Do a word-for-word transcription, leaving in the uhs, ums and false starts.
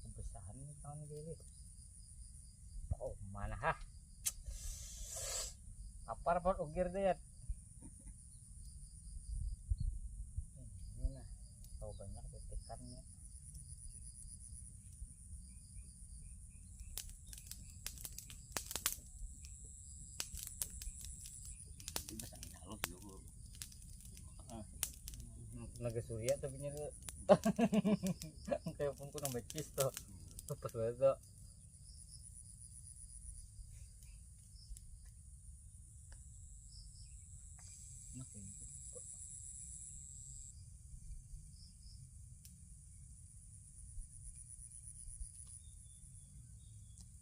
Kebesaran nih tangan gini. Oh, mana ha? Lapar pot ugir deh ya. Ini nah, tahu banyak ikannya. Ini bahasa halus juga. Naga Surya tapi nya tuh. Kayak pungku nang becis tuh. Pas banget tuh.